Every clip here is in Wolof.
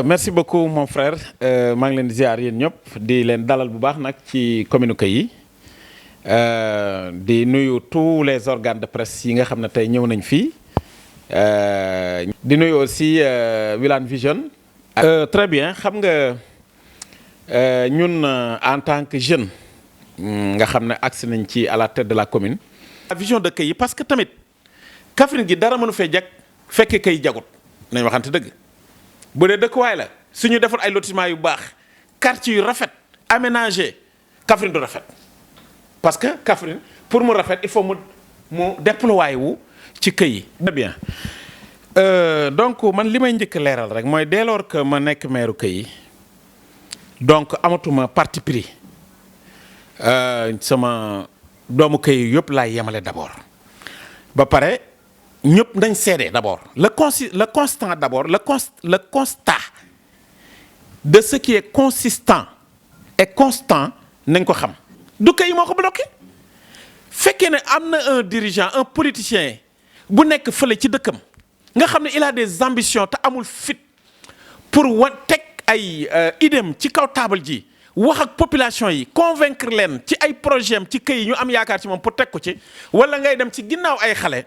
Merci beaucoup mon frère maa ngi leen di ziar yéen ñëpp di leen dalal bu baax nag ci communiqué yi di nuyu tous les organes de presse yi nga xam ne tey ñëw nañ fii di nuyu aussi Wilane Vision. Très bien xam nga ñun en tant que jeune nga xam ne agsi nañ ci à la tête de la commune. La vision de kay yi parce que tamit Kaffrine gi dara mënu fee jag fekkee kay jagut nañ waxante dëgg. bu dee dëkkuwaay la suñu defar ay lotissement yu baax quartier yu rafet aménagé Kaffrine du rafet parce que Kaffrine pour mu rafet il faut mu déployer wu ci këy yi. très bien donc man li may njëkk leeral rek mooy dès lors que ma nekk maire këy yi donc amatuma parti pris sama doomu këy yi yëpp laay yemale d'abord ba pare. ñëpp nañ seede d'abord le constant d'abord le constat de ce qui est consistant et constant nañ ko xam du kay moo ko bloqué fekkee ne am na un dirigeant un politicien bu nekk fële ci dëkkam nga xam ne il a des ambitions te amul fit pour teg ay idéem ci kaw table ji wax ak population yi convaincre leen ci ay projet am ci kay yi ñu am yaakaar ci moom pour teg ko ci wala ngay dem ci ginnaaw ay xale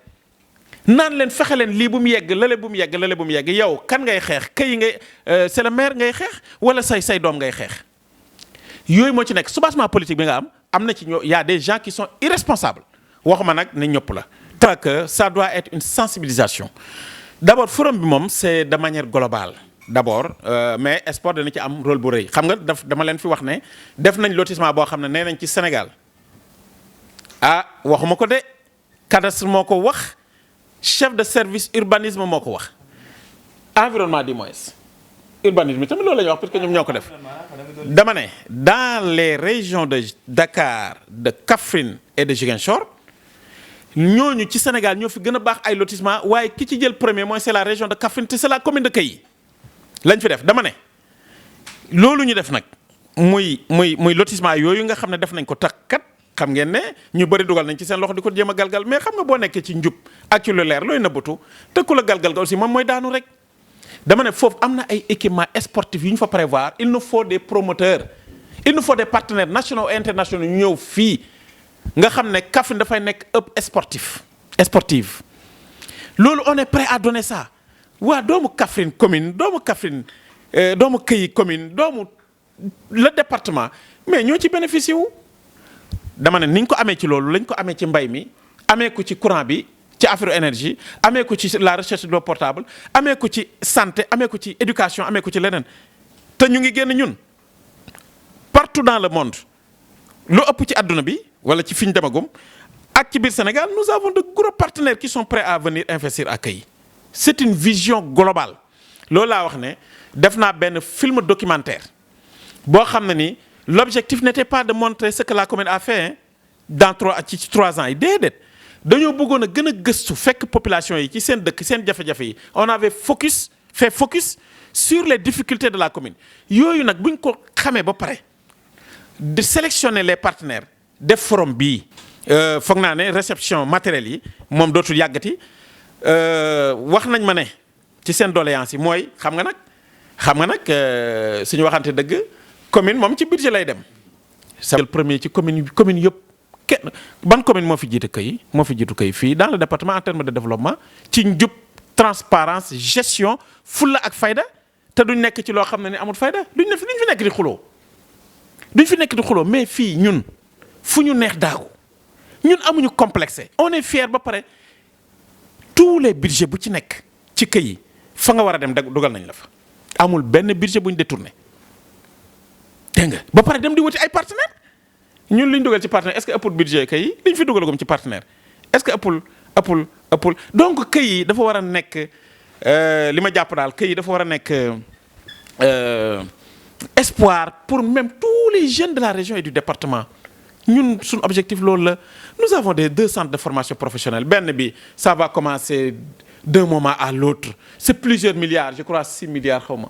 naan leen fexe leen lii bu mu yegg lale bu mu yegg lale bu mu yegg yow kan ngay xeex kay ngay c'est le maire ngay xeex wala say doom ngay xeex yooyu moo ci nekk soubassement politique bi nga am na ci ñoo y a des gens qui sont irresponsables waxuma nag ne ñëpp la. tant que ça doit être une sensibilisation d'abord forum bi moom c'est de manière globale d'abord mais sport dana ci am rôle bu rëy xam nga dama leen fi wax ne def nañ lotissement boo xam ne nee nañ ci Sénégal waxuma ko de cadastre moo ko wax. chef de service urbanisme moo ko wax environnement du moins urbanisme tamit loolu la ñuy wax parce que ñoom ñoo ko def dama ne dans les régions de Dakar de Kaffrine et de Ziguinchor ñooñu ci Sénégal ñoo fi gën a baax ay lotissement waaye ki ci jël premier mooy c'est la région de Kaffrine te c'est la commune de Kay lañ fi def dama ne loolu ñu def nag muy lotissement yooyu nga xam ne def nañ ko tax kat xam ngeen ne ñu bëri dugal nañ ci seen loxo di ko jéem a galgal mais xam nga boo nekkee ci njub ak ci lu leer looy nëbbatu te ku la galgal ga aussi moom mooy daanu rek dama ne foofu am na ay équipements sportifs yu ñu fa prévoir il nous faut des promoteurs il nous faut des partenaires nationaux et internationaux ñu ñëw fii nga xam ne Kaffrine dafay nekk ëpp sportive loolu on est prêt à donner ça waa doomu Kaffrine commune doomu Kaffrine doomu Kay commune doomu le département mais ñoo ci bénéficier wu. dama ne ni ñu ko amee ci loolu lañ ko amee ci mbay mi amee ko ci courant bi ci affaire énergie amee ko ci la recherche de l'eau potable amee ko ci santé amee ko ci éducation amee ko ci leneen te ñu ngi génn ñun partout dans le monde lu ëpp ci àdduna bi wala ci fi ñu demagum ak ci biir Sénégal nous avons de gros partenaires qui sont prêts à venir investir à Kay c'est une vision globale loolu laa wax ne def naa benn film documentaire boo xam ne ni. L'objectif n'était pas de montrer ce que la commune a fait dans 3 ans yi déedéet dañoo bëggoon a gën a gëstu fekk population yi ci seen dëkk seen jafe-jafe yi on avait fait focus sur les difficultés de la commune yooyu nag bu ñu ko xamee ba pare de sélectionner les partenaires def forum bii foog naa ne réception matériel yi moom dootul yàggati wax nañ ma ne ci seen doléance yi mooy xam nga nag suñu waxante dëgg commune moom ci budget lay dem. c'est le premier ci commune yëpp kenn ban commune moo fi jiitu Kay fii dans le département en termes de développement ci njub transparence gestion fulla ak fayda te duñ nekk ci loo xam ne ni amul fayda duñ fi nekk di xuloo mais fii ñun fu ñu neex daagu ñun amuñu complexe on est fier ba pare tous les budgets bu ci nekk ci Kay fa nga war a dem dugal nañ la fa amul benn budget bu ñu détourné. dégg nga ba pare dem di wuti ay partenaires ñun li ñu dugal ci partenaire est-ce que ëppul budget Kay yi li ñu fi dugalagum ci partenaire est-ce que ëppul donc Kay yi dafa war a nekk li ma jàpp daal Kay yi dafa war a nekk espoir pour même tous les jeunes de la région et du département ñun suñu objectif loolu la nous avons deux centres de formation professionnelle benn bi ça va commencer d'un moment à l'autre c'est plusieurs milliards je crois 6 milliards xaw ma.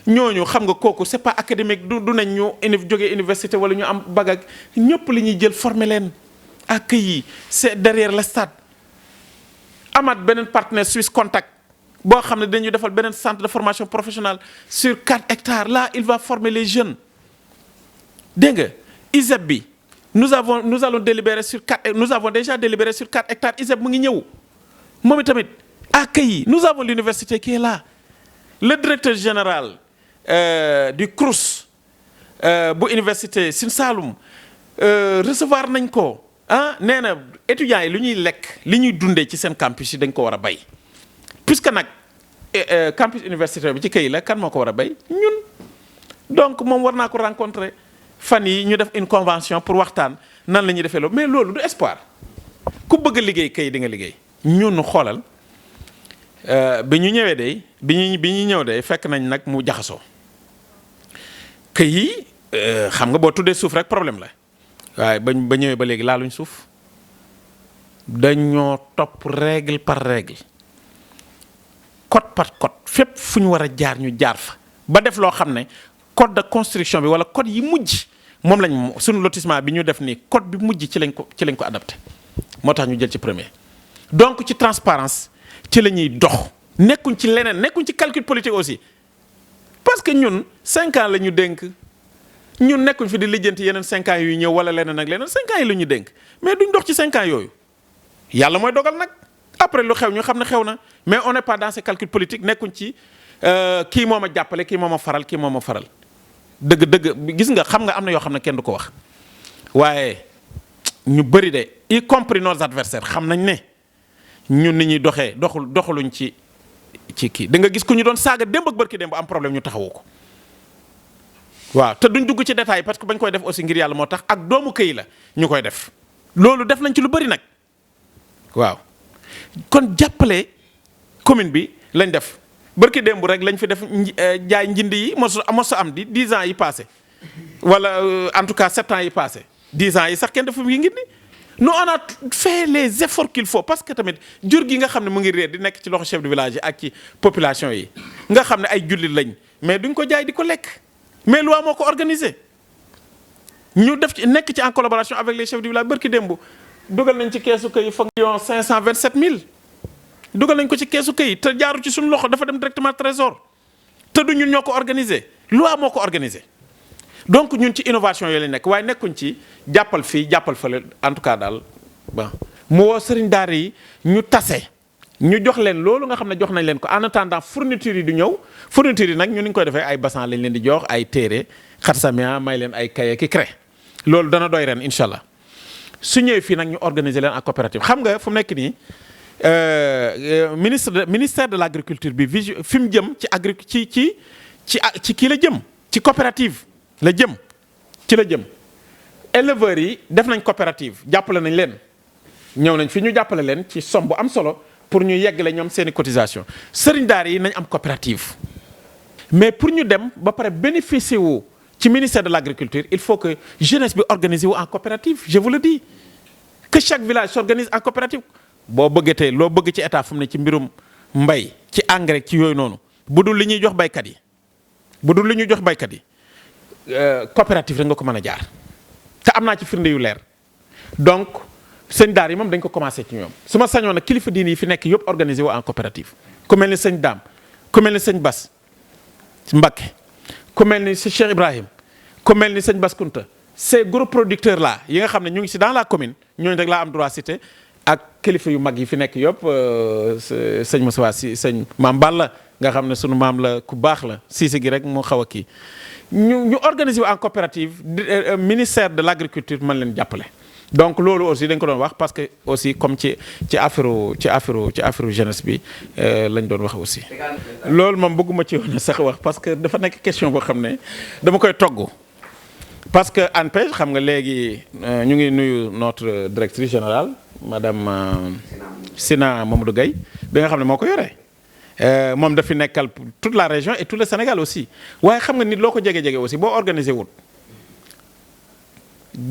ñooñu xam nga kooku c'est pas académique du nañ ñu jógee université wala ñu am bac ak ñëpp li ñuy jël former leen ak yi c'est derrière le stade amaat beneen partenaire Suisse Contact boo xam ne dañu defal beneen centre de formation professionnelle sur 4 hectares là il va former les jeunes dégg nga ISEP bi nous allons délibérer sur 4 nous avons déjà délibéré sur 4 hectares ISEP mu ngi ñëw moom itamit accueilli nous avons l'université qui est là le directeur général du CROUS bu université Sine Saloum recevoir nañ ko nee na étudiants yi lu ñuy lekk li ñuy dundee ci seen campus yi dañ ko war a bay puisque nag campus universitaire bi ci këy la kan moo ko war a bay ñun donc moom war naa ko rencontrer fan yi ñu def une convention pour waxtaan nan la ñuy defee loolu mais loolu du espoir ku bëgg a liggéey këy di nga liggéey ñun xoolal bi ñu ñëwee de bi ñu ñëw de fekk nañ nag mu jaxasoo këy yi xam nga boo tuddee suuf rek problème la waaye ba ñëwee ba léegi laaluñ suuf dañoo topp règle par règle code par code fépp fu ñu war a jaar ñu jaar fa ba def loo xam ne code de construction bi wala code yi mujj moom lañ suñu lotissement bi ñu def nii code bi mujj ci lañ ko adapté moo tax ñu jël ci premier. donc ci transparence ci la ñuy dox nekkuñ ci leneen nekkuñ ci calcul politique aussi parce que ñun 5 ans la ñu dénk ñun nekkuñ fi di lijjanti yeneen 5 ans yu ñëw wala leneen ak leneen 5 ans yi la ñu dénk mais duñ dox ci 5 ans yooyu yàlla mooy dogal nag après lu xew ñu xam ne xew na mais on n'est pas dans ces calculs politiques nekkuñ ci kii moo ma jàppale kii moo ma faral kii moo ma faral dëgg gis nga xam nga am na yoo xam ne kenn du ko wax waaye ñu bëri de y compris nos adversaires xam nañ ne ñun ni ñuy doxee doxaluñ ci kii da nga gis ku ñu doon saaga démb ak barki démb am problème ñu taxawu ko waaw te duñ dugg ci détail parce que bañ koy def aussi ngir yàlla moo tax ak doomu këy la ñu koy def loolu def nañ ci lu bëri nag waaw kon jàppale commune bi lañ def barki démb rek lañ fi def jaay njindi yi mos am di 10 ans yi passé wala en tout cas 7 ans yi passé 10 ans yi sax kenn defu yi ngir ni nous on a fait les efforts qu'il faut parce que tamit jur gi nga xam ne mu ngi réer di nekk ci loxo chef de village yi ak ci population yi nga xam ne ay jullit lañ mais duñ ko jaay di ko lekk mais loi moo ko organisé ñu def ci nekk ci en collaboration avec les chefs du village barki démb dugal nañ ci keesu këy fa 527 000 dugal nañ ko ci keesu këy te jaaru ci suñu loxo dafa dem directement trésor te du ñun ñoo ko organisé loi moo ko organisé donc ñun ci innovation yooyu lañ nekk waaye nekkuñ ci jàppal fii jàppal fële en tout cas daal bon mu woo sëriñ daara yi ñu tase ñu jox leen loolu nga xam ne jox nañ leen ko en attendant fourniture yi du ñëw fourniture yi nag ñu ni ñu koy defee ay bassan lañ leen di jox ay téere xatsamia may leen ay kaye ki cré loolu dana doy ren incha allah su ñëwee fii nag ñu organiser leen en coopérative xam nga fu mu nekk nii ministère de l' agriculture bi fi mu jëm ci ci kii la jëm ci coopérative la jëm ci la jëm éleveurs yi def nañ coopérative jàppale nañ leen ñëw nañ fi ñu jàppale leen ci somme bu am solo pour ñu yeggale ñoom seeni cotisation sëriñ daara yi nañ am coopérative mais pour ñu dem ba pare bénéficier wu ci ministère de l' agriculture il faut que jeunesse bi organiser wu en coopérative je vous le dis que chaque village s'organise en coopérative boo bëggatee loo bëgg ci état fu mu ne ci mbirum mbay ci engrais ci yooyu noonu bu dul li ñuy jox baykat yi coopérative rek nga ko mën a jaar te am naa ci firnde yu leer donc sëñ daar yi moom dañ ko commencé ci ñoom su ma sañoon nag kilifa diini yi fi nekk yëpp organisé wu en coopérative ku mel ni sëñ Daam ku mel ni sëñ Bas Mbacké ku mel ni si Cheikh Ibrahim ku mel ni sëñ Bas Kunta ces gros producteurs là yi nga xam ne ñu ngi si dans la commune ñooñu rek laa am droit cité ak kilifa yu mag yi fi nekk yëpp sëñ Moussa si sëñ maam Balla nga xam ne sunu maam la ku baax la siisi gi rek moo xaw a kii ñu organiser en coopérative ministère de l' agriculture mën leen jàppale donc loolu aussi dañ ko doon wax parce que aussi comme ci affaire jeunesse bi lañ doon wax aussi. loolu moom bëgguma ci woon sax wax parce que dafa nekk question boo xam ne dama koy togg parce que ANPEJ xam nga léegi ñu ngi nuyu notre directrice générale madame Sina Mamadou Gueye bi nga xam ne moo ko yore. moom dafi nekkal toute la région et tout le Sénégal aussi waaye xam nga nit loo ko jege-jege aussi boo organisé wut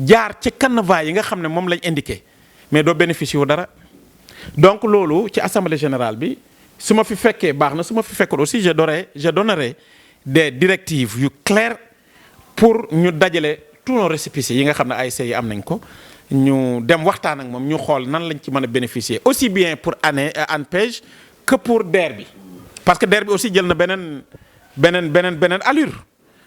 jaar ci canevas yi nga xam ne moom lañ indiqué mais doo bénéficier wu dara donc loolu ci assemblée générale bi su ma fi fekkee baax na su ma fi fekkul aussi je donnerai des directives yu claires pour ñu dajale tous nos récépissés yi nga xam ne ASC yi am nañ ko ñu dem waxtaan ak moom ñu xool nan lañ ci mën a bénéficier aussi bien pour ANPEJ que pour DER bi parce que DER bi aussi jël na beneen allure.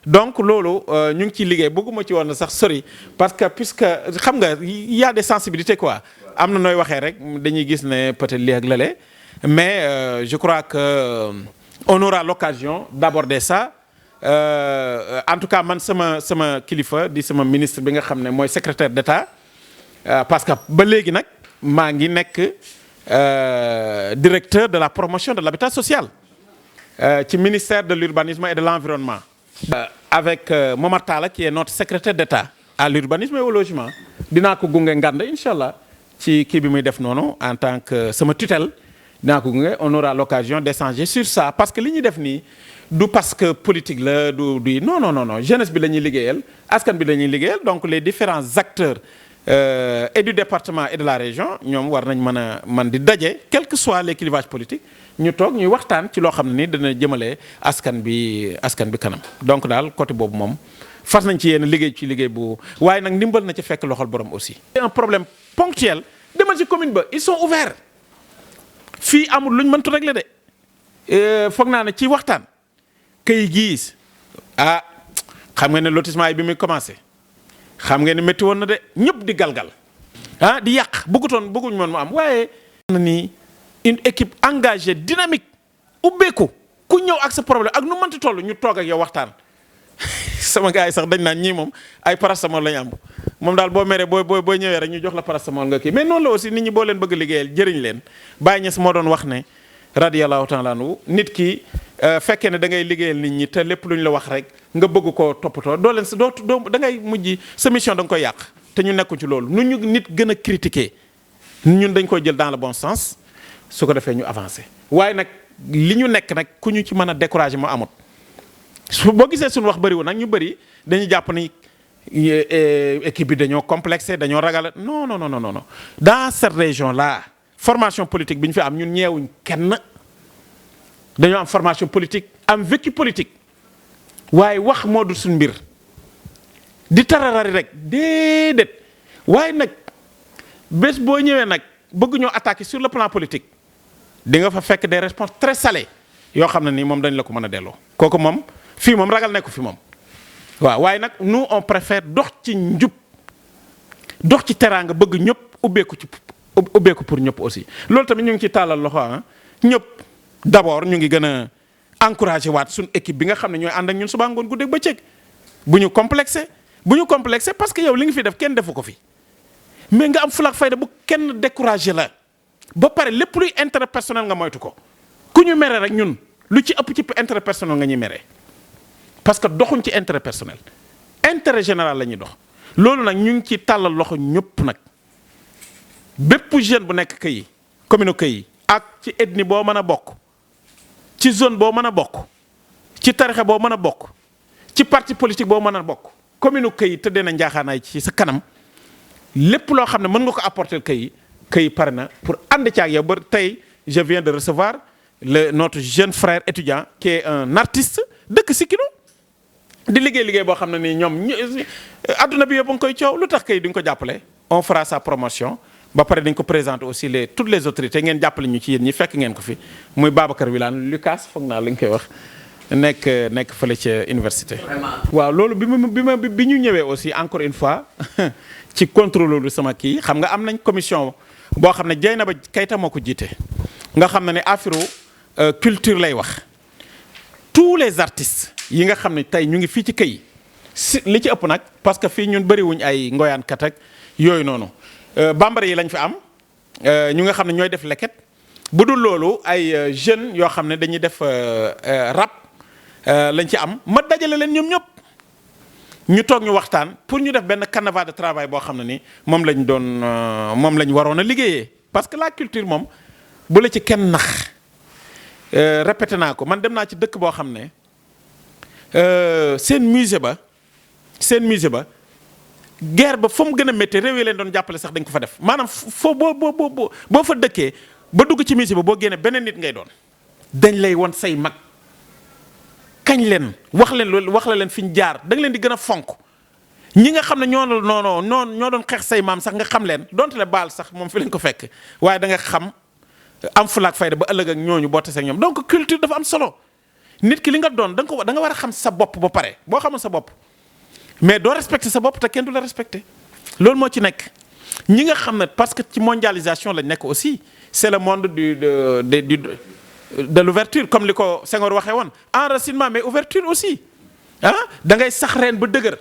donc loolu ñu ngi ciy liggéey bëgguma ci woon sax sori parce que puisque xam nga y a des sensibilités quoi am na nooy waxee rek dañuy gis ne peut-être lii ak lële mais je crois que on aura l'occasion d'aborder ça en tout cas man sama kilifa di sama ministre bi nga xam ne mooy secrétaire d'État parce que ba léegi nag maa ngi nekk directeur de la promotion de l'habitat social ci ministère de l'urbanisme et de l'environnement. Avec Momar Talla qui est notre secrétaire d'État à l'urbanisme et au logement dinaa ko gunge ngand inchallah ci kii bi muy def noonu en tant que sama tutelle dinaa ko gunge on aura l'occasion d'échanger sur ça parce que li ñuy def nii du parce que politique la du non jeunesse bi la ñuy liggéeyal askan bi la ñuy liggéeyal donc les différents acteurs et du département et de la région ñoom war nañ mën di daje quel que soit les clivages politiques ñu toog ñuy waxtaan ci loo xam ne ni dana jëmale askan bi kanam donc daal côté boobu moom fas nañ ci yéen liggéey ci liggéey bu waaye nag ndimbal na ci fekk loxol borom aussi. c'est un problème ponctuel demal ci commune ba ils sont ouverts fii amul luñ mëntu régler de foog naa ne ci waxtaan kay gis xam nga ne lotissement yi bi muy commencé xam nga ne métti woon na de ñëpp di galgal di yàq bëgguñ moon mu am waaye na ni une équipe engagée dynamique ubbeeku ku ñëw ak sa problème ak nu mënti toll ñu toog ak yow waxtaan sama gars yi sax dañ naan ñii moom ay paracétamol lañu am moom daal boo meree boo ñëwee rek ñu jox la paracétamol nga kii mais noonu la aussi nit ñi boo leen bëgg liggéeyal jëriñ leen Baye Niass moo doon wax ne radiyallahu ta'ala anhu nit ki fekkee ne da ngay liggéeyal nit ñi te lépp lu ñu la wax rek nga bëgg koo toppatoo doo da ngay mujj sa mission da nga koy yàq te ñu nekku ci loolu nu ñu nit gën a critiquer ñun dañ koy jël dans le bon sens su ko defee ñu avancer waaye nag li ñu nekk nag ku ñu ci mën a décourager moo amut boo gisee suñu wax bëriwul nag ñu bëri dañuy jàpp ni équipe bi dañoo complexé dañoo ragal non dans cette région là formation politique bi ñu fi am ñun ñeewuñ kenn dañoo am formation politique am vécu politique waaye wax moo du suñ mbir di tararari rek déedéet waaye nag bés boo ñëwee nag bëgg ñoo attaquer sur le plan politique di nga fa fekk des réponses très salées yoo xam ne nii moom dañ la ko mën a delloo. kooku moom fii moom ragal nekku fi moom waaw waaye nag nous on préfère dox ci njub dox ci teraanga bëgg ñëpp ubbeeku pour ñëpp aussi loolu tamit ñu ngi ci tàllal loxo ñëpp d'abord ñu ngi gën a encourager waat suñu équipe bi nga xam ne ñooy ànd ak ñun suba ngoon guddeeg bëccëg bu ñu complexé parce que yow li nga fi def kenn defu ko fi mais nga am fulaak fayda bu kenn découragé la ba pare lépp luy intérêt personnel nga moytu ko ku ñu mere rek ñun lu ci ëpp ci intérêt personnel nga ñuy mere parce que doxuñ ci intérêt personnel intérêt général la ñuy dox loolu nag ñu ngi ci tàllal loxo ñëpp nag bépp jeune bu nekk Kayes commune Kayes ak ci ethnie boo mën a bokk ci zone boo mën a bokk ci tarixa boo mën a bokk ci parti politique boo mën a bokk commune Kayes tëddee na njaaxaanaay ci sa kanam lépp loo xam ne mën nga ko apporter Kayes pare na pour ànd ci ak yow ba tey je viens de recevoir notre jeune frère étudiant qui est un artiste dëkk Sikino di liggéey boo xam ne nii ñoom adduna bi yëpp nga koy coow lu tax Kayes duñ ko jàppale on fera sa promotion ba pare dañ ko présenter aussi toutes les autorités ngeen jàppale ñu ci yéen ñi fekk ngeen ko fi muy Babacar Wilane Lucas foog naa lañ koy wax nekk fële ca université. waaw loolu bi ñu ñëwee aussi encore une fois ci contrôle lu sama kii xam nga am nañ commission boo xam ne Dieynaba Keita moo ko jiite nga xam ne affaire culture lay wax tous les artistes yi nga xam ne tey ñu ngi fii ci Kayes li ci ëpp nag parce que fii ñun bëriwuñ ay ngoyaankat ak yooyu noonu bambara yi lañ fi am ñu nga xam ne ñooy def leket bu dul loolu ay jeunes yoo xam ne dañuy def rap lañ ci am ma dajale leen ñoom ñëpp ñu toog ñu waxtaan pour ñu def benn canevas de travail boo xam ne ni moom lañ waroon a liggéeyee parce que la culture moom bu la ci kenn nax répété naa ko man dem naa ci dëkk boo xam ne seen musée ba guerre ba fa mu gën a métti réew yi leen doon jàppale sax dañ ko fa def maanaam foo boo fa dëkkee ba dugg ci musée ba boo génnee beneen nit ngay doon dañ lay won say mag kañ leen wax la leen fi ñu jaar da nga leen di gën a fonk ñi nga xam ne ñoo doon xeex say maam sax nga xam leen donte le baal sax moom fi leen ko fekk waaye da nga xam am fulaak fayda ba ëllëg ak ñooñu boo tasee ak ñoom donc culture dafa am solo nit ki li nga doon da nga war a xam sa bopp ba pare boo xamul sa bopp mais doo respecter sa bopp te kenn du la respecter loolu moo ci nekk ñi nga xam ne parce que ci mondialisation lañ nekk aussi c'est le monde de l'ouverture comme li ko Senghor waxee woon enracinement mais ouverture aussi ah da ngay sax reen ba dëgër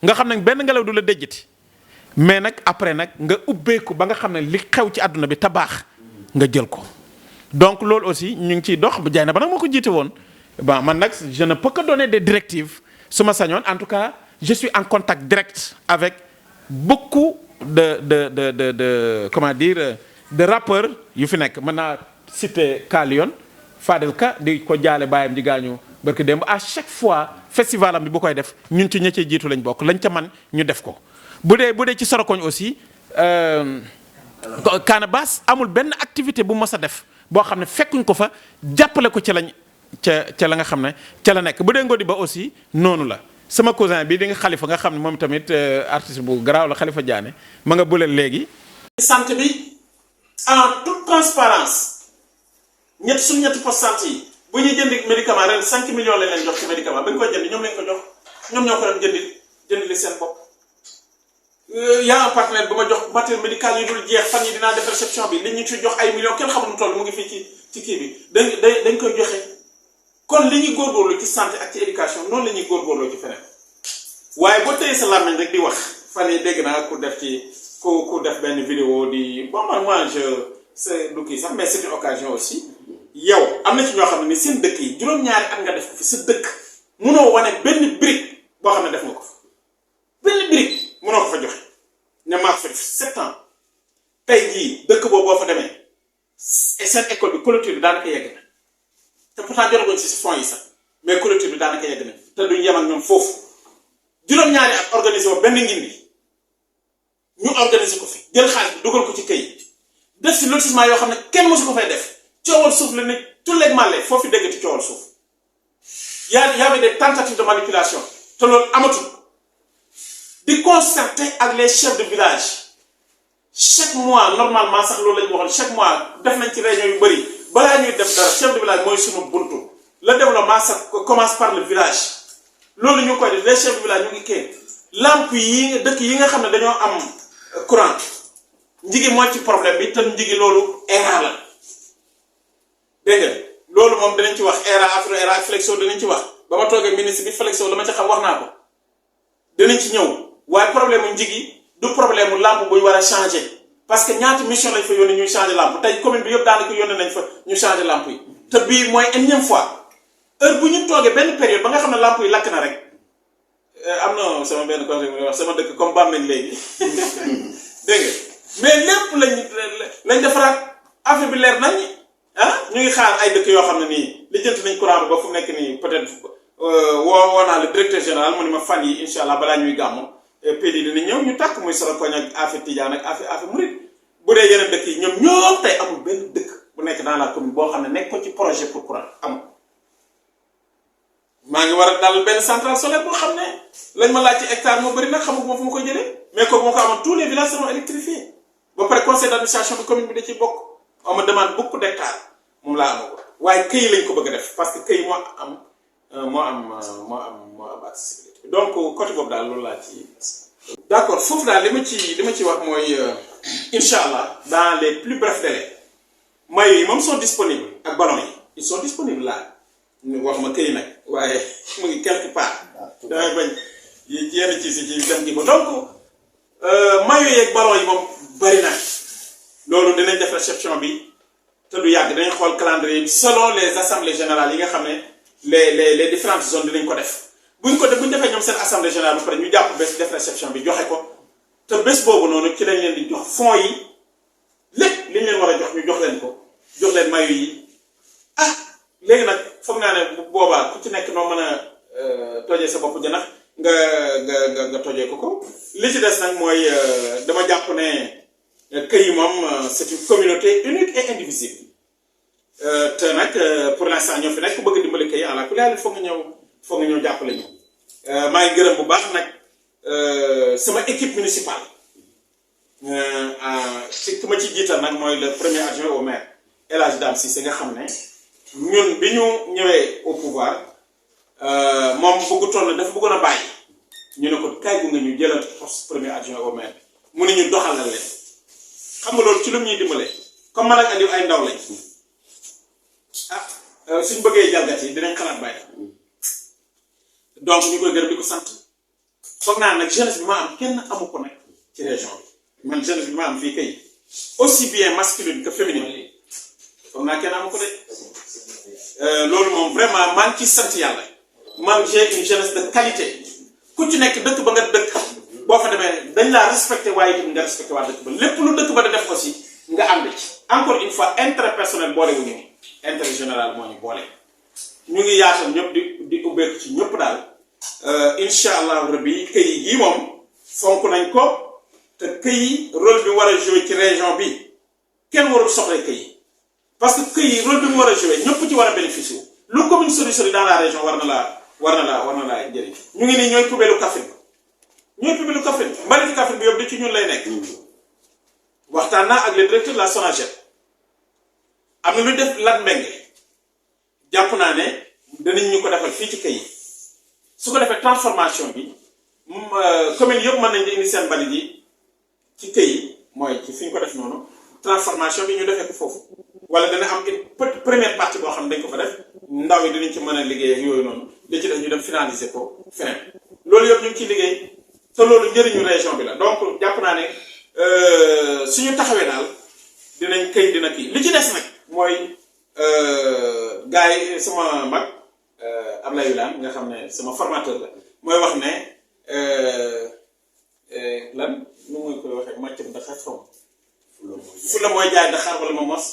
nga xam ne benn ngelaw du la déjjati mais nag après nag nga ubbeeku ba nga xam ne li xew ci àdduna bi te baax nga jël ko donc loolu aussi ñu ngi ciy dox bu jaay na ba nag moo ko jiite woon bon man nag je ne peux que donner des directives su ma sañoon en tout cas je suis en contact direct avec beaucoup de comment dire de rappeurs yu fi nekk mën naa citer Kalion Fadel Ka di ko jaale baayam di gaañu barki démb à chaque fois festival am bi bu koy def ñun ci ña cee jiitu lañ bokk lañ ca man ñu def ko bu dee ci Sorokoñ aussi Canabasse amul benn activité bu mës a def boo xam ne fekkuñ ko fa jàppale ko ca la nga xam ne ca la nekk bu dee Ngodi ba aussi noonu la sama cousin bi di nga Khalifa nga xam ne moom tamit artiste bu garaaw la Khalifa Diané ma nga buleel léegi. santé bi en toute transparence suñu ñetti poste santé yi bu ñuy jënd médicament ren 5 millions lañ leen jox ci médicament ba ñu koy jënd ñoom lañ ko jox ñoom ñoo ko doon jëndi li seen bopp. y a un partenaire bu ma jox matériel médical yu dul jeex fan yi dinaa def réception bi li ñu ci jox ay millions kenn xamul mu toll mu ngi fii ci kii bi dañ koy joxe kon li ñuy góorgóorlu ci santé ak ci éducation noonu la ñuy góorgóorloo ci feneen waaye boo tëyee sa làmmiñ rek di wax fan yi dégg naa ku def benn vidéo di bon moi c'est du kii sax mais c'est une occasion aussi yow am na ci ñoo xam ne ni seen dëkk yi juróom-ñaari at nga def ko fi sa dëkk munoo wane benn brique boo xam ne def nga ko fa benn brique munoo ko fa joxe ne maa ko fa def 7 ans tey jii dëkk boobu boo fa demee seen école bi clôture bi daanaka yegg na te pourtant jotaguñ si fonds yi sax mais clôture bi daanaka yegg na te duñ yem ak ñoom foofu juróom-ñaari at organisé wo benn ngindi ñu organisé ko fi jël xaalis bi dugal ko ci këy def si lotissement yoo xam ne kenn mosu ko fay def coowal suuf la ne tout les malais foofu dégg ci coowal suuf y avait des tentatives de manipulation te loolu amatul di concerter ak les chefs de village chaque mois normalement sax loolu la ñu waxoon chaque mois def nañ ci réunion yu bëri balaa ñuy def dara chef de village mooy sunu buntu le développement ça commence par le village loolu ñu koy def les chefs de village ñu ngi kii lampe yi dëkk yi nga xam ne dañoo am courant njigi mooy ci problème bi te njigi loolu ERA la dégg nga loolu moom dinañ ci wax ERA afro ERA ak Flexo dinañ ci wax ba ma toogee ministre bi Flexo la ma ci xam wax naa ko dinañ ci ñëw waaye problème mu njigi du problème mu lampe buy war a changer parce que ñaata mission lañ fa yónnee ñuy changer lampe tey commune bi yëpp daanaka yónnee nañ fa ñu changer lampe yi te bii mooy énième fois heure bu ñu toogee benn période ba nga xam ne lampe yi lakk na rek am na sama benn conseil bu wax sama dëkk comme Bambey léegi dégg nga mais lépp lañ defaraat affaire bi leer nañ ñu ngi xaar ay dëkk yoo xam ne nii lijjanti nañ courant ba fu nekk nii peut-être woo naa le directeur général mu ne ma fan yi incha allah balaa ñuy gàmmu pédi dina ñëw ñu tàkk muy Sorokoñ ak affaire Tidiane ak affaire Mouride bu dee yeneen dëkk yi ñoom ñoo tey amul benn dëkk bu nekk dans la commune boo xam ne nekk ko ci projet pour courant amul. maa ngi war a dal benn centrale solaire boo xam ne lañ ma laaj ci hectare moo bëri nag xamaguma fu ma ko jëlee mais kooku moo ko amoon tous les villages seront électrifiés ba pare conseil d'administration bi commune bi da ciy bokk on me demande beaucoup d'hectares moom laa amagul waaye këy lañ ko bëgg a def parce que këy moo am accessibilité donc côté boobu daal loolu laa ci. d'accord foofu daal li ma ci wax mooy incha allah dans les plus brefs délais maillots yi moom sont disponibles ak ballons yi ils sont disponibles là. wax ma këy nag waaye mu ngi quelque part damay bañ yenn ci dem gi ko donc maillot yeeg ballon yi moom bari na loolu dinañ def réception bi te du yàgg dinañ xool calendrier bi selon les assemblées générales yi nga xam ne les différentes zones dinañ ko def buñ defee ñoom seen assemblée générale ba pare ñu jàpp bés def réception bi joxe ko te bés boobu noonu ci lañ leen di jox fonds yi lépp li ñu leen war a jox ñu jox leen ko jox leen maillot yi léegi nag foog naa ne bu boobaa ku ci nekk noo mën a tojee sa bopp janax nga tojee ko li ci des nag mooy dama jàpp ne këy yi moom c'est une communauté unique et indivisible te nag pour l'instant ñoo fi nekk ku bëgg dimbali këy àla ku laal foog nga ñëw jàppale ñu maa ngi gërëm bu baax nag sama équipe municipale ci ki ma ci jiital nag mooy le premier adjoint au maire El Hadj Dame Cissé nga xam ne ñun bi ñu ñëwee au pouvoir moom dafa bëggoon a bàyyi ñu ne ko kaay gu nga ñu jëlal poste premier adjoint au maire mu ne ñu doxalal leen xam nga loolu ci lu ñuy dimbale comme man ak Aliou ay ndaw lañ suñ bëggee jalgat yi dinañ xalaat bàyyi donc ñu koy gërëm di ko sant foog naa nag jeunesse bi ma am kenn amu ko nag ci région bi man jeunesse bi ma am fii kay aussi bien masculine que féminine foog naa kenn amu ko de loolu moom vraiment maa ngi ciy sant yàlla man j'ai une jeunesse de qualité ku ci nekk dëkk ba nga dëkk boo fa demee dañ laa respecté waaye itam nga respecté waa dëkk ba lépp lu dëkk ba da def aussi nga ànd ci encore une fois intérêt personnel boole wu ñu intérêt général moo ñu boole ñu ngi yaatal ñëpp di ubbeeku ci ñëpp daal incha allah rabbi këy yi moom fonk nañ ko te këy rôle bi war a joué ci région bi kenn warul soxla këy parce que këy rôle bi mu war a joué ñëpp ci war a bénéficier lu commune sori dans la région war na laa njëriñ ñu ngi nii ñooy poubelle Kaffrine mbalit Kaffrine bi yëpp di ci ñun lay nekk waxtaan naa ak le directeur de la SONAGED am na lu def Lat Mbengue jàpp naa ne danañ ñu ko defal fii ci këy su ko defee transformation bi commune yëpp mën nañ di indi seen mbalit yi ci këy mooy ci fi ñu ko def noonu transformation bi ñu defee ko foofu wala dana am une première partie boo xam ne dañ ko fa def ndaw yi dinañ ci mën a liggéey ak yooyu noonu li ci def ñu dem finaliser ko feneen loolu yëpp ñu ngi ciy liggéey te loolu njëriñu région bi la donc jàpp naa ne suñu taxawee daal dinañ këy dina kii li ci des nag mooy gars yi sama mag Ablaye Wilane nga xam ne sama formateur la mooy wax ne lan nu muy koy waxee màccam Dakar from fulla mooy jaay Dakar wala ma mos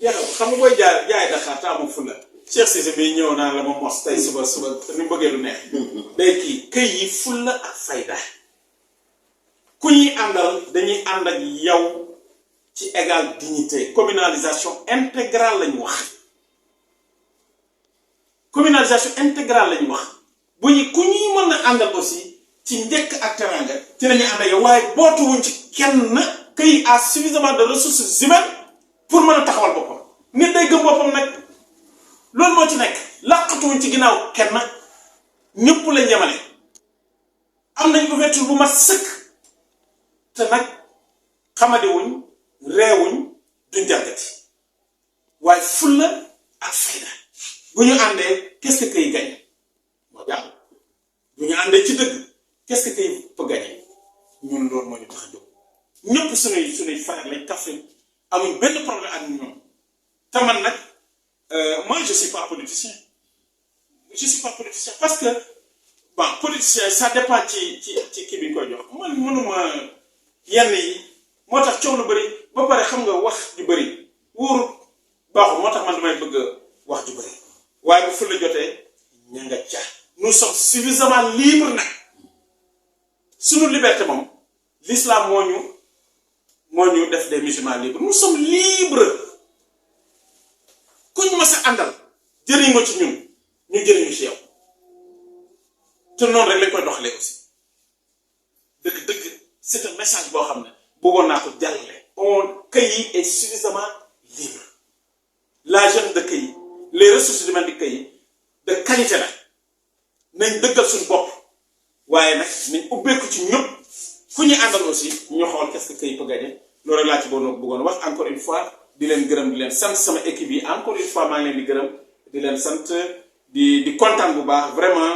jeexal xam nga booy jaay Dakar te amul fulla Cheikh Cissé bi ñëw naa la ma mos tey suba ni mu bëggee lu neex day kii këy yi fulla ak fayda ku ñuy àndal dañuy ànd ak yow ci égale dignité communalisation intégrale lañu wax bu ñu ku ñuy mën a àndal aussi ci njëkk ak teranga ci lañuy ànd ak yow waaye bootuwuñ ci kenn këy a suffisamment de ressources humaines pour mën a taxawal boppam nit day gëm boppam nag loolu moo ci nekk laqatuwuñ ci ginnaaw kenn ñëpp lañ yemale am nañ ouverture bu mat sëkk te nag xamadiwuñ reewuñ duñ jalgati waaye fulla ak fayda bu ñu àndee qu'est-ce que këy gañ moo jàll bu ñu àndee ci dëgg qu'est-ce que këy peut gagner ñun loolu moo ñu tax a jóg ñëpp suñuy frère lañ Kaffrine amuñ benn problème ak ñoom te man nag moi je suis pas politicien parce que bon politicien ça dépend ci kii bi ñu koy jox man mënuma yenn yi moo tax coow lu bëri ba pare xam nga wax ju bëri wóorut baaxul moo tax man damay bëgg wax ju bëri waaye bu fu la jotee ña nga ca nous sommes suffisamment libres nag suñu liberté moom l'islam moo ñu def des musulmans libres nous sommes libres kuñ ma sa àndal jëriñ nga ci ñun ñu jëriñu ci yow te noonu rek lañ koy doxalee aussi dëgg c'est un message boo xam ne bëggoon naa ko jàllale. Këy est suffisamment libre la jeune de Këy les ressources humaines de Këy de qualité la nañ dëggal suñu bopp waaye nag nañ ubbeeku ci ñëpp ku ñu àndal aussi ñu xool qu'est-ce que Këy peut gagner loolu rek laa ci bëggoon wax encore une fois di leen gërëm di leen sant sama équipe yi encore une fois maa ngi leen di gërëm di leen sant di kontaan bu baax vraiment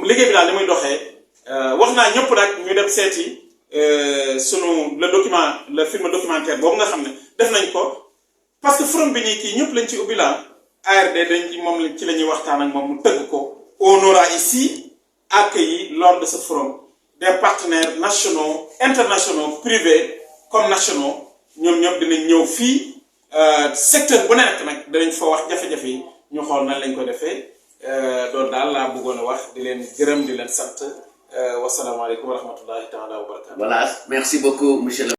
liggéey bi daal li muy doxee wax naa ñëpp nag ñu dem seeti sunu le film documentaire boobu nga xam ne def nañ ko parce que forum bi nii kii ñëpp lañ ci ubbi la ARD moom ci la ñuy waxtaan ak moom mu tëgg ko on aura ici accueilli lors de ce forum des partenaires nationaux internationaux privés comme nationaux ñoom ñëpp dinañ ñëw fii secteur bu nekk nag danañ fa wax jafe-jafe yi ñu xool nan lañ ko defee loolu daal laa bëggoon a wax di leen gërëm di leen sant wasalaamaaleykum wa rahmatullahi taala wa barakatu. Voilà, merci beaucoup monsieur le